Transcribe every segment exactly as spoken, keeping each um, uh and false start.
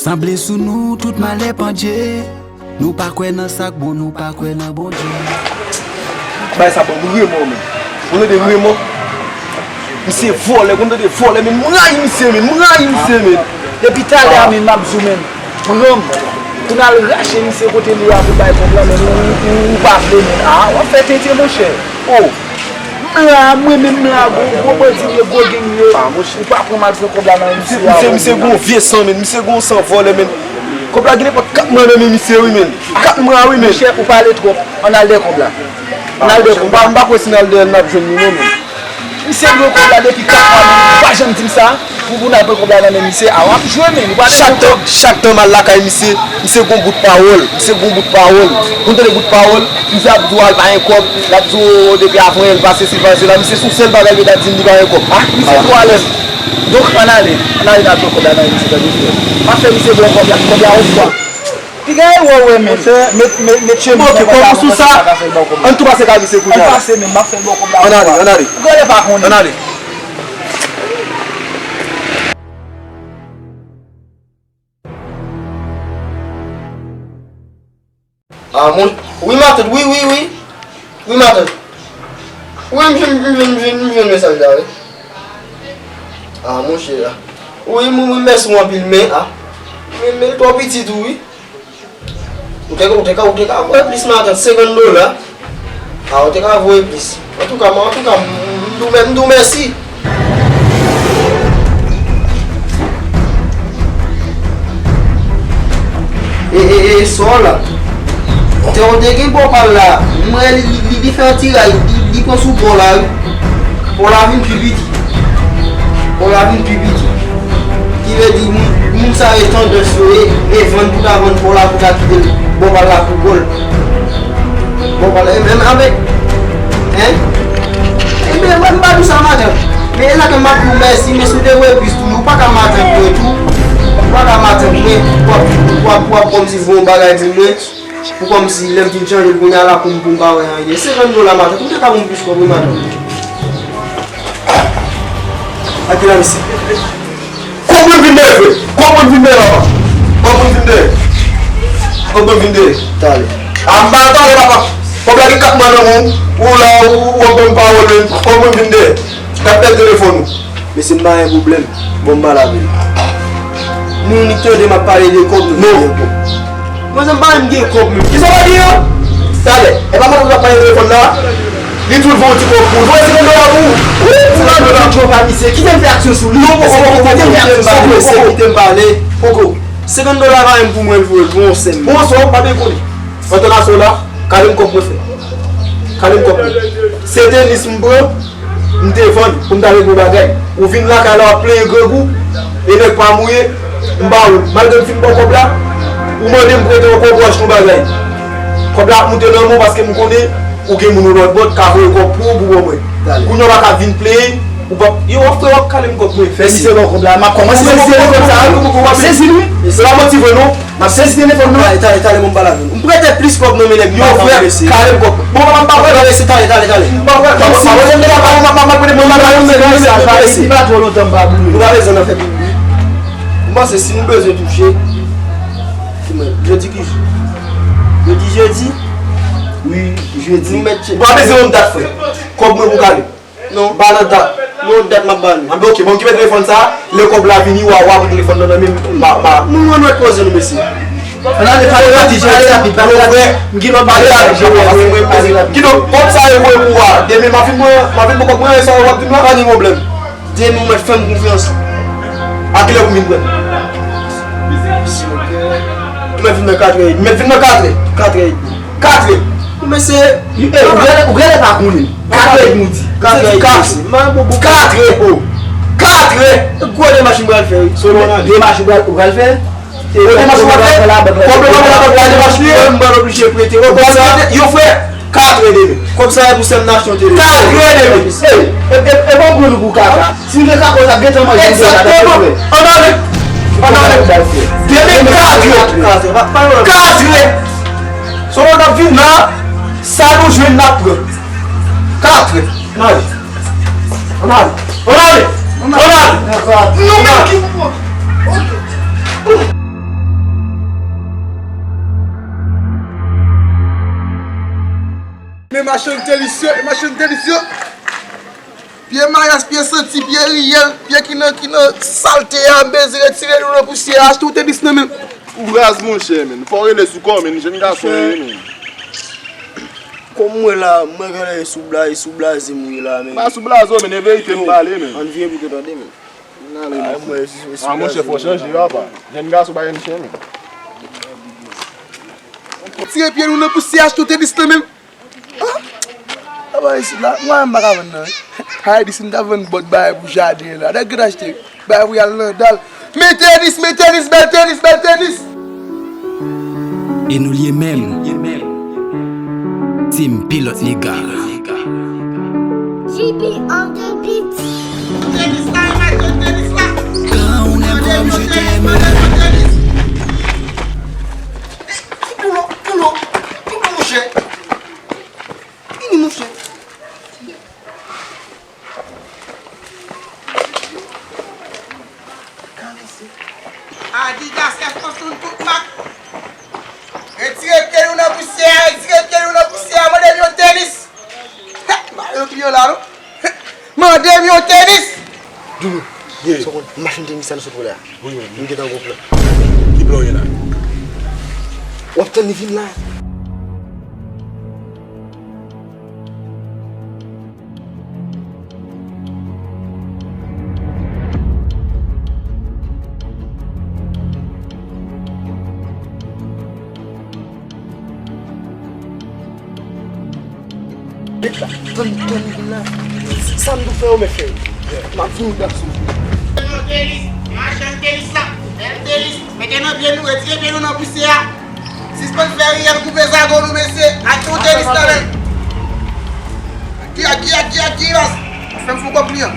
Sanble sou nou tout malè pandye. Nou pa kwè nan sa k bon, nou pa kwè nan Bondye. Bay sa bon, Raymond, men. Ou tande Raymond? Misye vòlè, ou tande vòlè, men m rayi misye, men m rayi misye, men. Depi talè a, men m ap di w, men. Pran m. Pou n al rache misye kote li a pou bay kòb la, men ou, ou, ou pa vle, men. A, w ap fè tenten, monchè. O. M la, mwen menm m la, gwo, gwo bandi m ye, gwo gang m ye. Ou pa pran m al pran kòb la nan men misye a. Misye, misye gon vye san, men. Misye gon san vòlè, men. Kòb la gen nenpòt kat mwa nan men misye, wi, men. Kat mwa, wi, men. Monchè, ou pale twòp. Ann al dèyè kòb la. Ann al dèyè kòb la. M pa, m pa kwè si n al dèyè l, n ap jwenn li, non, men. Misye dwe kòb la depi kat mwa, men. Ou pa janm di m sa. Pou, pou n al pran kòb la nan men misye, a w ap jwe, men, ou pa bezwen kòb. Chak tan, chak tan m al lakay misye, misye gon bout pawòl, misye gon bout pawòl. Ou tande bout pawòl, misye ap di w al pa gen kòb, l ap di w depi avan yè l pa sesi, l pa sela, misye se yon sèl bagay li ta di m li pa gen kòb. A, misye twò alèz. Donk, ann ale, ann ale n al pran kòb la nan men misye, tande frè. M ap fè misye ba w kòb la, kòb la yon fwa. Piga e wè, wè, men. Met, met, met chemiz nan kòb la pou mwen, sa pa ka fè l ba w kòb la. Ann tou pase kay misye kounye a. Ann pase, men, m ap fè l ba w kòb la yon fwa. Ann ale, ann ale. Ou genlè pa konnen. Ann ale. A, mon, wi, matant, wi, wi, wi. Wi, matant. Wi, m jwenn, m jwenn, m jwenn, m jwenn mesaj la, wi. A, monchè, a. Wi, m, wi, mèsi w anpil, men, a. Men, men l twò piti tou, wi. Ou te, ou te ka, ou te ka voye plis, matant, senkant dola. A, ou te ka voye plis. Antouka, antouka, m, m, m di w mè-, m di w mèsi. E, e, e, sò la. Te, ou te gen bò pa l la. M wè li, li, li, li fè yon tiray. Li, li pran sou bò la, wi. Bò la vin pi piti. Bò la vin pi piti. Ki vle di, moun, moun sa yo tandans yo, e, e vann pou ta vann bò la, pou ta kite l, bò pa l la pou bò l. Bò pa l la, e menm avèk, en? Ebyen, mwen, m pa di w sa, matant. Men e la ke m ap di w mèsi, men si w te voye plis tou, ou pa ka matant mwen tou. Ou pa ka matant mwen, w ap, w ap, w ap kòmsi voye yon bagay pou mwen. Pou kòmsi lè m fin chanje l kounye a la pou m, pou m pa wè anyen. Senkant dola, matant. Ou te ka ban m plis kòb wi, matant. Ak la, mesye. Kòb mwen vin dèyè, frè. Kòb mwen vin dèyè, papa. Kòb mwen vin dèyè. Kòb mwen vin dèyè. Talè. A, m pa talè, papa. Kòb la gen kat mwa nan men w. Ou la, ou, ou ap ban m pawòl, men. Kòb mwen vin dèyè. T ap pèdi telefòn ou. Mesye, m pa gen pwoblèm. Bon, m pale avè l. Nou, nou tande m ap pale de kòb, nou pa gen kòb. Manzè, m pa menm gen kòb, menm. Kisa w ap di an? Talè. E pa matant w ap pale telefòn la? Li tou l voye yon ti kòb pou ou. Voye senkant dola pou ou. Wi, senkant dola. Kite m fè aksyon sou li. Non, poko, poko, poko. Kite m pale, mesye, kite m pale. Poko. Senkant dola pa menm pou mwen, l voye l pou yon sè m. Bon, sè w, pa dekonnen. Antanasyon la, kale m kòb mwen, frè. Kale m kòb mwen. Se tenis m pran. M te vann pou m ta regle yon bagay. Ou vin lakay la, w ap plenyen grangou, e nèg pa mouye, m ba ou l. Malgre m fin ba w kòb la, ou mande m prete yon kòb wòch yon bagay. Kòb la ap moute nan men w paske m konnen ou gen moun yon lòt bò k ka voye kòb pou ou, pou ban mwen. Kounye a w pa ka vin plenyen, ou p ap, yo, w ap, frè, w ap kale m kòb mwen. Fè misye ba w kòb la, m ap kòmanse sezi telefòn sa a wi. M ap sezi l wi. E se pa manti vre non. M ap sezi telefòn nan. Talè, talè, talè, bon, m pale avè w. M prete plis kòb nan men nèg. Yo, frè, kale m kòb. Bon, papa, m pa pral. Talè, se talè, talè, talè. M pa pral. Kòb si m pa pral, m pa pral, m pa pral prete moun nan. Li pa twò lontan m pa boule. Nou pa bezwen nan fè pibli. M panse si nou bezwen touche, jodi ki jou? Jodi jedi? Wi, jedi. Nou mèt tcheke. Ou pa bezwen yon dat, frè. Kòb mwen pou kale. Non. M pa nan dat. Non, dat m ap ba nou. Anben, oke, bon, m kite telefòn sa a. Lè kòb la vini, w a, w a pran telefòn nan nan men m, m pa, m pa. Nou rann lòt koze nou, mesye. Ann ale, pale rapid, pale rapid, pale rapid. M gen lòt bagay. Pale rapid, pale rapid. Kidonk, kòb sa yo voye pou ou a, demen m a fin pran, m a fin pran kòb mwen, e sa w ap di m la? Pa gen pwoblèm. Demen w mèt fè m konfyans. A kilè pou m vin pran? Ou mèt vin nan katrè edmi. Mèt vin nan katrè. Katrè edmi. Katrè. Mesye, ou genlè, ou genlè pa konnen. Katrè edmi ou di. Katrè edmi. Katrè. Katrè. O. Katrè. Gwo demach m pral fè wi. Selon analiz. Demach ou pral, ou pral fè? Gwo demach ou pral fè? Kòb ou pral fè la, bank la. Kòb ou pral fè la, bank la, demach li ye. M pral oblije prete. Ou pral prete. Yo, frè. Katrè demen. Kòb sa e pou sè m nan achte yon telefòn. Katrè demen. Ey, e, e, e bon pou nou pou kaka. Si m gen kaka, sa gentan manje m deja. Egzakteman. Ann ale. Ann ale. Demen katrè. Katrè. Katrè. Sou lòt ap vin la, sa nou jwenn n ap pran. Katrè. Ann ale. Ann ale. Ann ale. Ann ale. Nou menm ki pou pran. Ok. E machann tenis yo, e machann tenis yo. Pye mayas, pye santi, pye riyèl, pye ki nan, ki nan salte a, m bezwen retire nou nan pousyè a, achte yon tenis nan men m. Ou raz, monchè, men. Fò w rele sou kò, men. Jèn gason, men. Kòm mwen la, mwen genlè sou blaze, sou blaze mwen ye la, men. Pa sou blaze w, men, e verite m pale, men. Ann vire pito tande, men. Ay, mwen, si, si, ah, monchè, fò chanje, papa. Jèn gason pa yon chen, men. Tire pye nou nan pousyè, achte w tenis nan men m. Ah, apa isit la, mwen menm m pa ka vann nan, wi. Ay, di si m ta vann bòt bagay pou jaden la. Nèg ki t achte bagay pou y al nan dal. Men tenis, men tenis, bèl tenis, bèl tenis. E nou l ye menm. Team Pilot Nèg. G P on the beat. Tenis la, imaj tenis la. Quand on aime comme je t'aime. Koulo, koulo, koulo, monchè. Vini, monchè. Adidas, Air Force One, tout mak. Retire pye nou nan pousyè a, retire pye nou nan pousyè a, mande m yon tenis. Hè, ba yo kliyan la, non? Hè, mande m yon tenis. Doudou, ye. Sa w konn machin tenis sa nou sot wè la? Wi, wi. M gentan gon plan. Ki plan w ye la? W ap tann li vin la. Tann, tann vin la. Sa m dwe fè yo mèt fè. M ap vin gason. Machann tenis la, bèl tenis, mete nan pye nou, retire pye nou nan pousyè a. Sispann fè riyèl, koupe zago nou, mesye. Achte yon tenis nan men m. Aki, aki, aki, aki, baz. Fè m fon kòb li an.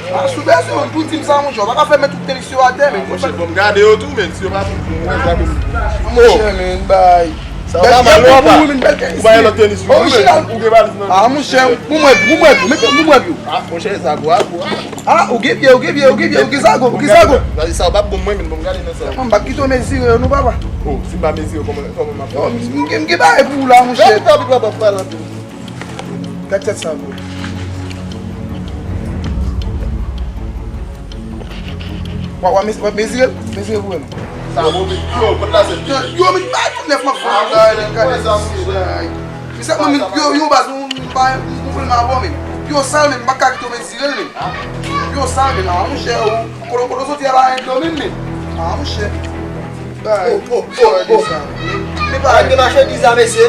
A, sou bezwen moun pou di m sa, monchè. Ou pa ka fè met tout tenis yo atè, men. Monchè, bon, m gade yo tou, men si yo pa tout bon, mwen gade m. Monchè, men, bay. Sa va mal, ou pa? Ou pa gen lòt tenis pou mwen? Orijinal. Ou gen valiz nan? A, monchè, pou mwen, pou mwen, pou mwen, pou mwen. A, monchè, sa gwo, a gwo. A, ou gen pye, ou gen pye, ou gen pye, ou gen zago, ou gen zago. Gade sa, ou pa bon mwen, men bon, gade nan sa. Mwen, m pa kite w mezire yo, non, papa. O, si m pa mezire, kòman, kòman m ap fè? O, m gen, m gen bagay pou ou la, monchè. Gade, gade, gade, gade, gade. Gad tèt sa, bro. W ap, w ap mez-, w ap mezire l? Mezire pou wè m. Sa bon, men pye w, kot la se pye? Yo, men bay tout nèf m ap fè. Ay, gade, gade. Mesye, mwen, men pye w, yo, baz, m pa, m konprann m avè w, men. Pye w sal, men m pa ka kite w mezire l, men. Pye w sal, men. A, monchè, ou, kote, kote w soti a pa gen dlo menm, men. A, monchè. Bay, oh, oh, oh, oh. Men bay. Arèt de machandiz la, mesye.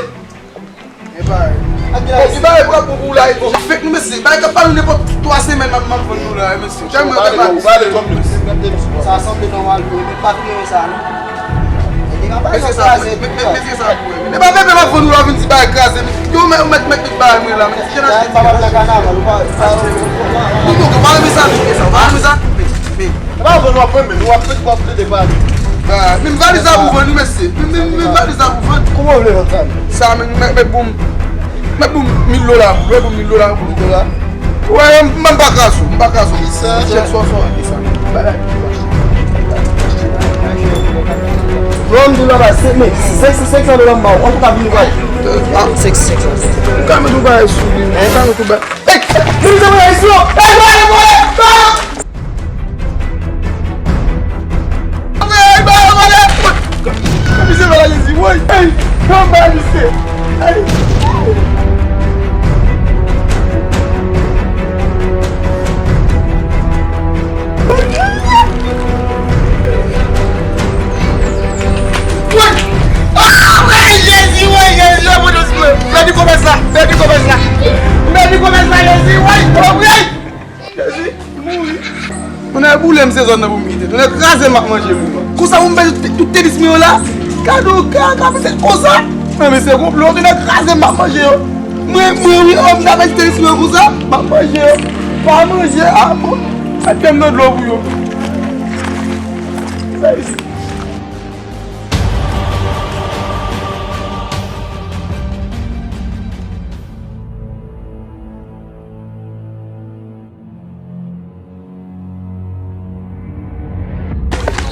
E bay. Bon, ki bagay pou ap bon pou w la, epi fèk nou, mesye. Bagay k ap pale w nenpòt twa semèn, m ap, m ap vann nou la, mesye. Tèlman yo te mal. Ou pale twòp, mesye. Sa sanble nòmal, wi, men pa vin wè sa, non. Mesye sa, mesye sa pou wè. E pa pepe m ap vann nou la, vin di bagay kraze, men. Yo, mèt, mèt, mèt, mèt bagay mwen la, men. Jan n ap di. Ou pa renmen sa, men, men. E pa vann w ap vann, men w ap fè, w ap plede pale. Ba, men valiz la pou vann, wi, mesye. Men, men, men valiz la pou vann. Kòman w vle vann sa, men? Sa, men, mèt, mèt pou m, mèt pou m mil dola, mèt pou m mil dola, mil dola. Wè, m, m pa kraze w, m pa kraze w. Chèk sò, sò, e sa. Bagay. Bro, m di w la, ba, se, men, senk san, senk san dola m ba w. An tou ka, vin pale. Ah, senk san, senk san. M ka met yon bagay sou li, m ka met yon bagay. Hey! Hey, vole, vole! Hey, vole, vole! Hey, vole, vole! Misye vole, Jezi, woy! Hey, kòman misye? Hey! Woy! Ah, woy, Jezi, woy, Jezi, woy, Jezi, woy. Pèdi komès la, pèdi komès la. Pèdi komès la, Jezi, woy, woy, woy. Jezi, mouri. Tonnè boule m se zòn nan pou m kite. Tonnè kraze m ap manje pou mwen. Konsa pou m pèdi tout, tout tenis mwen yo la. Gade w ka, ka fè konsa. Nan men se konplo, tonnè kraze m ap manje yo. Mwen, mwen wi, oh, m ka pèdi tenis mwen yo konsa. M ap manje yo. Pa manje, a bon. Mete m nan dlo pou yo. Sa isit.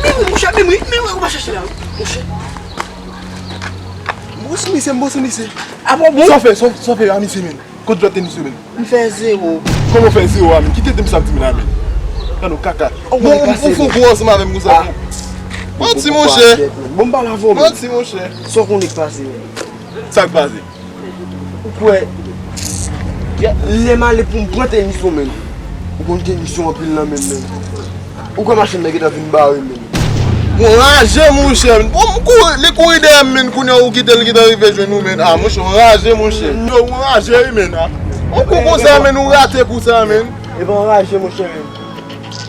Men wi, monchè, men wi, men wi, ou pa chache la, wi, monchè. M Sou misye, m bon sou misye. A bon, bon? Sa w fè, sa w, sa w fè a misye, menn? Kot dwèt tenis yo, menn? M fè zewo. Kòman w fè zewo a, menn? Kite di m sa m di, menn, a, menn. Gade w kaka. Bon, ou fè gwo ansanm avè m konsa. Manti, monchè. Bon, m pale avè w, menn. Manti, monchè. Sa w konnen k pase, menn? Sa k pase? Ou kwè, lè m ale pou m pran tenis yo, menn. Ou konn tenis yo anpil nan men m, menn. Ou kwè machann nan gentan vin bare m, menn. Bon, raje, monchè, menn. Bon, m kouri, li kouri dèyè m, menn. Kounye a ou kite l gentan rive jwenn ou, menn. A, monchè, w raje, monchè. Yo, w raje, wi, menn, a. Yon kou konsa, menn, ou rate kou sa, menn. Epa w raje, monchè, menn.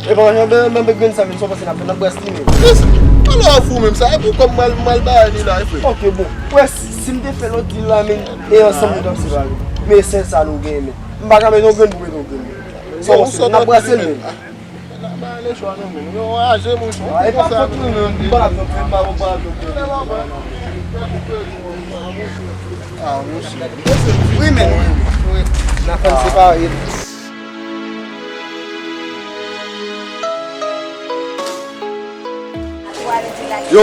Epa, men, men, men, grenn sa, menn, sa w panse n ap fè, n ap bwès li, menn. Yes. Ala w fou, menm sa. E pou kòb m al, m al bay li la, e frè. Ok, bon. Ou wè, si, si m te fè lòt dil la, menn, e ansanm nou t ap separe. Men sèl sa nou genyen, menn. M pa ka mete yon grenn pou mete yon grenn, menn. Sa w panse, n ap brase l, menn. N ap bay lechwa, non, menn. Yo raje, monchè. A, e pa fòt nou, menn. M pa ap jwenn, m pa ap jwenn. A, monchè. Wi, menn. Wi. N ap fè n separe. Yo.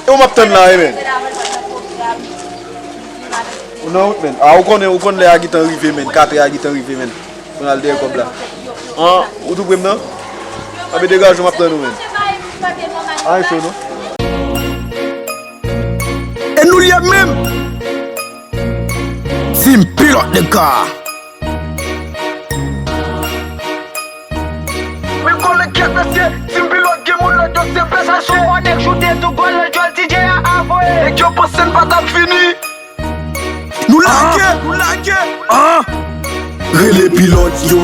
Yo, m ap tann la, wi, menn. Ou nan wout, menn. A, ou konnen, ou konn lè a gentan rive, menn. Katrè a gentan rive, menn. Pou n al dèyè kòb la. An, ou tou pre m nan? Anben degaje w, m ap tann ou, menn. Anyen cho, non? E nou l ye menm! Team Pilot de Gars. Men kòlèg kèt mesye, Team Pilot gen moun lòt yo se pèsasyon. Kònèk choute tou gòl nan djòl D J a avoye. Nèg yo panse n pa t ap fini. Nou lage, nou lage. Rele pilòt yo,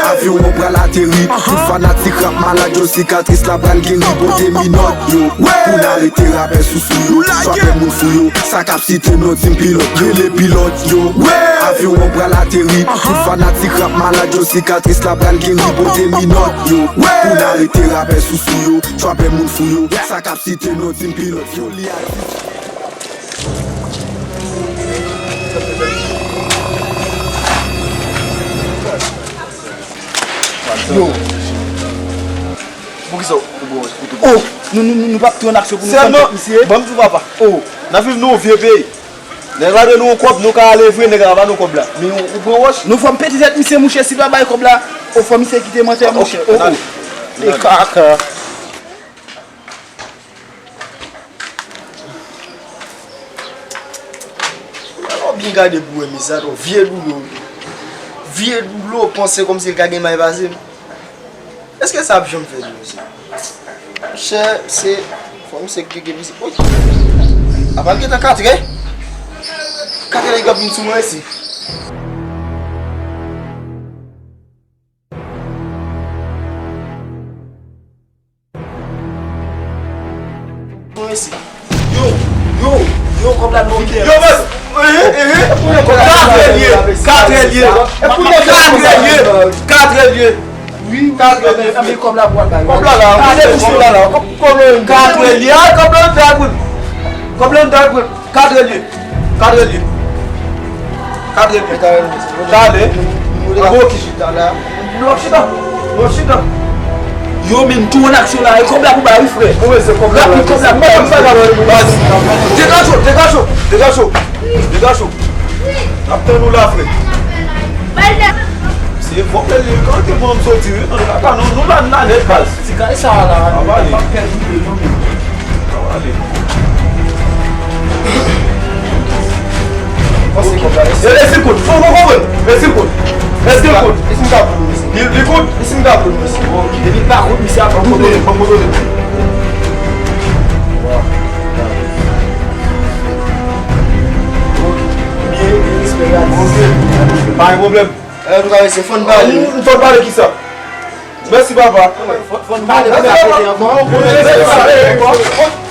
avyon an pral ateri. Tout fanatik rap malad yo, sikatris la pral geri. Pote minòt yo, pou n arete rapè sousou yo. Twapè moun fou yo, sa k ap site non Team Pilot. Rele pilòt yo, avyon an pral ateri. Tout fanatik rap malad yo, sikatris la pral geri. Pote minòt yo, pou n arete rapè sousou yo. Twapè moun fou yo, sa k ap site non Team Pilot. Foli atis. Yo. Poukisa ou, ou, ou, ou, oh, nou, nou, nou, nou p ap tou an aksyon pou nou tann tèt misye? Ban m di w, papa. Oh, n ap viv nan yon vye peyi. Nèg la dwe nou yon kòb, nou ka ale vre, nèg la pa ba nou kòb la. Men ou, ou pran wòch. Nou fò m pete tèt misye, mouche, si l pa bay kòb la, ou fò misye kite mantè, mouche. Oh, oh. E kaka. Ou byen gade pou wè, mezanmi, vye doulo. Vye doulo, panse kòmsi l ka gen may pase m. Èske sa ap janm fèt, mesye? Monchè, se, fò misye gege misye. Oy! Apa l gentan katrè? Katrè li ap vin sou mwen, mesye. Yo, yo, yo, kòb la nou kite. Yo, bòs. Ehe, ehe. Katrè l ye, katrè l ye. Katrè l ye, katrè l ye. Wi, katrè l ye. Kòb la la, kòb la la. Katrè l ye, kòb la, katrè l. Kòb la, katrè l. Katrè l ye. Katrè l ye. Katrè l ye. Katrè l ye. Bon, ki chita la. Bon, chita. Bon, chita. Yo, men, tou an aksyon la. E kòb la pou bay, wi, frè. Rapid, kòb la pou bay, wi, frè. Baz. Degaje w, degaje w, degaje w. Degaje w. N ap tann ou la, frè. Se vòlè li, kan te pran m soti, wi. An tou ka, nou, nou la, nou la nèt, baz. Ti kay sa la, nou pa pèdi de non. Sa va ale. Pase kòb la, mesye. E, e si l kout. Fò mwen konprann. E si l kout. Èske l kout? E si m ka pran l, mesye? Li, li kout? E si m ka pran l, mesye? Bon, depi l pa kout, misye ap double. Ban m kontwole. Byen, byen, respè, gade. Ok. Pa gen pwoblèm. Antouka, mesye, fò n pale. Fò n pale kisa? Mèsi, papa. Fò n pale pou n ap rete ankò. Mèsi, papa.